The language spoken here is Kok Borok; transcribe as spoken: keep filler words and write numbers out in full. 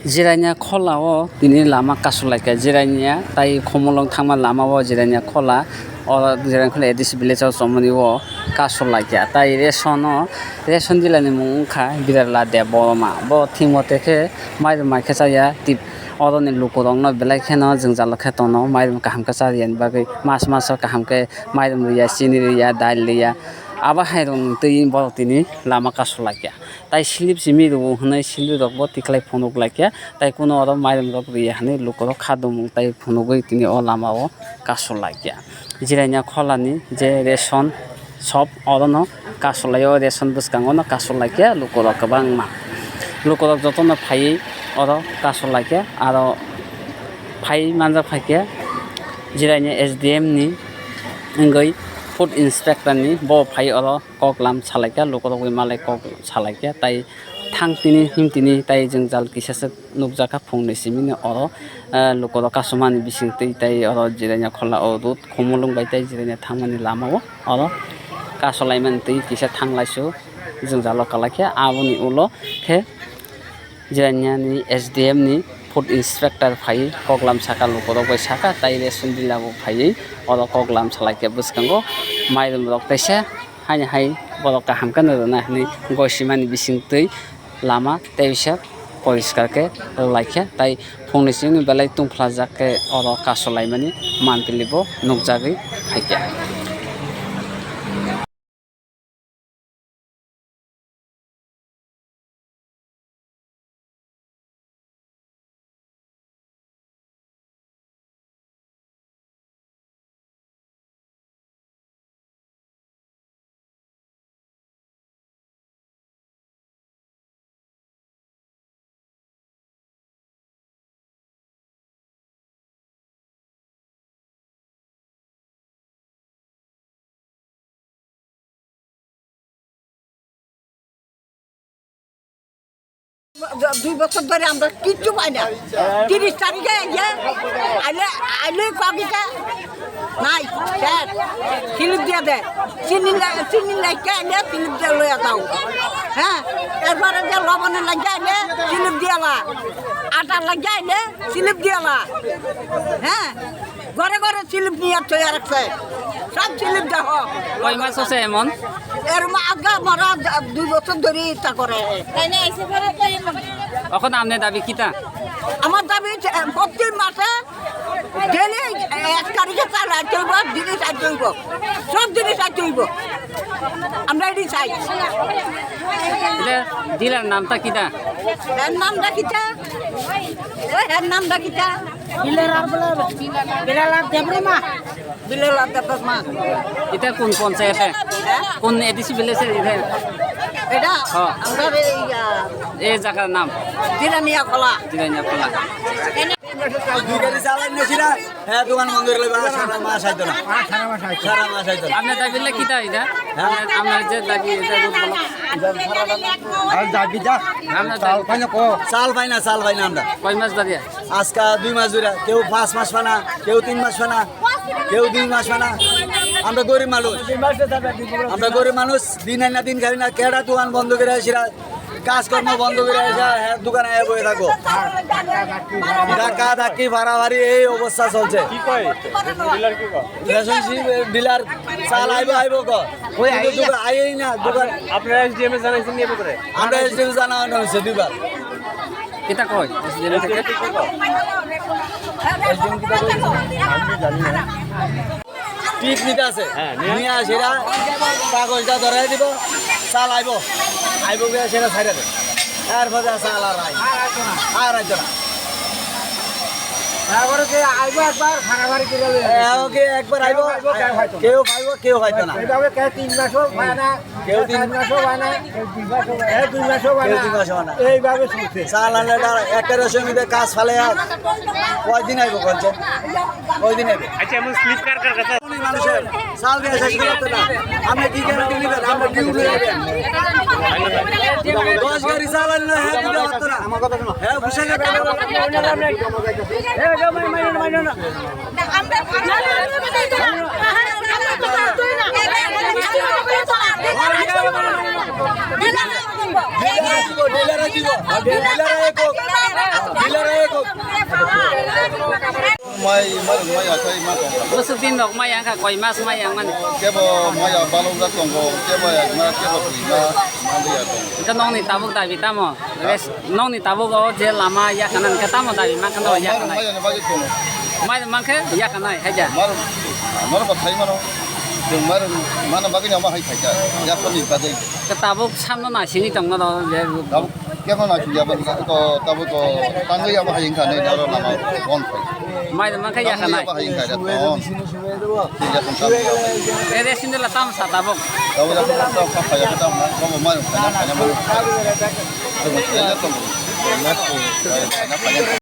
Jirania khola o tini lama kasu laikha, Jirania tai Khumulwng thangma lama o Jirania khola, o Jirania khola A D C village o chomoni o kasu laikha, tai ration o, ration dealer ni mung wngkha Birala Debbarma, bo thik mote khe mairum mai khe chaya, tip-, oroni lukurokno belai kheno jwngjalo khe tono, mairum kaham khe chariya ni bagwi, mas mas o kaham khe mairum riya, chini riya, dal riya, abo hai rokni twi borok tini lama kasu laikha. Tai slip simi rwo hwnwi slip rokbo tikhlai phunuk laikha, tai kuno oro mairum rok riya hwnwi lukurok kha dumung tai phunugwi tini o lama o kasu laikha. Jirania khola ni je ration shop orono kasu lai o, ration bwskango no kasu laikha lukurok kwbangma. Lukurok jotono phaiwi oro kasu laikha, aro phai manjak phaikha Jirania S D M ni wngwi food inspector ni bo phai oro kok lam salaikha, lukurok bai malai kok salaikha, tai thang tini him tini tai jwngjal kisa se nukjakha phungni simi ni oro, eh, lukurok kasumani bising twi tai oro Jirania khola o road Khumulwng bai tai Jirania thangmani lama o oro kasulaimani twi kisa thanglaisu jwngjalo kalaikha, aboni ulo khe Jirania ni S D M ni food inspector phaiwi koklam saka, lukurok bai saka, tai ration dealer bo phaiwi oro koklam salaikha bwskango mairum rok teisa haini hai borok kaham khe no rwna hinwi gosimani bising twi lama teisa poriskar khe rwlaikha, tai phungni simi belai tungphlajak khe oro kasulaimani mantli bo nukjagwi phaikha. দুই বছর ধরে আমরা কিচ্ছু পাই না। তিরিশ তারিখে এসে আইলে, আইলে কবিতা নাই, স্যার, স্লিপ দিয়ে দেয়। চিনি লা-, চিনি লাগে আইলে স্লিপ দিয়ে লইয়া যাও। হ্যাঁ, এরপরে যে লবণের লাগে আইলে স্লিপ দিয়ে লা, আটার লাগে আইলে স্লিপ দিয়ে লা। হ্যাঁ, ঘরে ঘরে স্লিপ নিয়ে তৈরি রাখছে, সব স্লিপ দেহ। কয় মাস হচ্ছে এমন? এর মা আজ্ঞা মরা দুই বছর ধরে ইচ্ছা করে। তাই না, এসে ঘরে তো এমন। এখন আপনি দাবি কিতা? আমার দাবি যে, প্রতি মাসে ডেলি এক তারিখে চাল আনতে হইব, জিনিস আনতে হইব, সব জিনিস আনতে হইব। আমরা এটি চাই। এটা ডিলার নামটা কিতা? এর নামটা কিতা? ওই এর নামটা কিতা? বিলাল আর বলে, বিলাল আর দেবরে মা। বিলাল আর দেবরে মা। এটা কোন পঞ্চায়েতে? হ্যাঁ? কোন এডিসি ভিলেজে এটা? এটা? হ্যাঁ। আমরা এই, আহ, এই জায়গার নাম? জিরানিয়া খোলা। জিরানিয়া খোলা। দুই গাড়ি চালাই নিয়েছিলা? হ্যাঁ, দোকান বন্ধ করে লইবা, সারা মাস আইতো না। সারা মাস আইতো না। আপনার দাবি হলে কিতা এটা? হ্যাঁ? আপনার, আপনার যে দাবি, এটা রোড ব্লক। আর দাবি যা। আপনার চাল দাবি। পাই না কো? চাল পাই না, চাল পাই না আমরা। কয় মাস ধরে? আজকে দুই মাস ধরে, কেউ পাঁচ মাস পায় না, কেউ তিন মাস পায় না, কেউ দুই মাস পায় না। আমরা গরিব মানুষ, আমরা গরিব মানুষ, দিন আনি না দিন খাই না, কেডা দোকান বন্ধ করে আসিরা, কাজকর্ম বন্ধ করে আসা, হ্যাঁ, দোকানে আয়া বসে থাকবো। ধাক্কা ধাক্কি, ফাড়াফাড়ি, এই অবস্থা চলছে। কি কয়? ডিলার কি কয়? রেশন ডিলার চাল আইবো, আইবো কো। ওই কিন্তু আইয়া। দোকান আইয়েই না, দোকান। আপনারা এসডিএম এ জানাইছেন নি এ ব্যাপারে? আমরা এসডিএম জানানো হয়েছে দুইবার। কিতা কয়? এসডিএম থেকে? এসডিএম কিতা কয়? আমি তো জানি না। টিপ নিতে আছে। হ্যাঁ, নিয়ে নিয়ে আসে এরা কাগজটা ধরাই দিব। চাল আইবো। আইবো গিয়া সেটা ছাইড়া দে। এরপরে চাল আর আই। আর আইতো না। তারপরে যে আইবো একবার ফাড়াফাড়ি করে লইয়া এ, ওকে একবার আইবো। কেউ আইবো, কেউ আইতো না। কেউ পাইবো, কেউ পাইতো না। এইভাবে কে তিন মাসও পায় না। কেউ তিন চার মাসও পায় না, কেউ দুই মাসও পায় না। কেউ দুই মাসও পায় না। এইভাবে চলছে। চাল আনলে তার একটা রেশন দিতে কাজ ফালে আর কয়দিন আইবো বলছে? কয়দিন আইবো? আচ্ছা, এমন স্লিপ কার কার কাছে? উনি মানুষের চাল দিয়ে শেষ করতে না। আপনি কি গ্যারান্টি নেবেন? আমরা কি উঠে যাবেন? দশ গাড়ি চাল আনলে হ্যাঁ দিতে পারতো না। হ্যাঁ, ঘুষে গেছে। Mai, mai, mai, akai ma tongo. Bwswk din rok mai wngkha, koi mas mai wngmani? Kebo mai ya balok jak tongo, kebo ya ma, kebo twi ma, ma liya tongo. Hwnkhe nokni tabuk dabi tamo? Res-, nokni tabuk o je lama yakanani khe tamo dabi mankha no yakanai? Mai, mai, mai, bagwi tongo. Mai mankhe yakanai, haida? Mar, mar ba thai mano. Chwng mar, mana bagwi no ma hai khaika. Yakoni bagwi. Khe tabuk samno naisingwi tongno do je. Tabuk kebo naising ya ba ko tabuk ko tangwi ya ba hai wngkha nei oro lama bon khai. Mai rwma khe yakanai. Tangwi ya ba hai wngkha ja ton. Tin ja ton tangwi ya ba. Ere sindela tam sa tabuk. Tabuk ya ton tam sa phaya tam na. Ko mai khai na khai na mai. Tabuk khai na ton.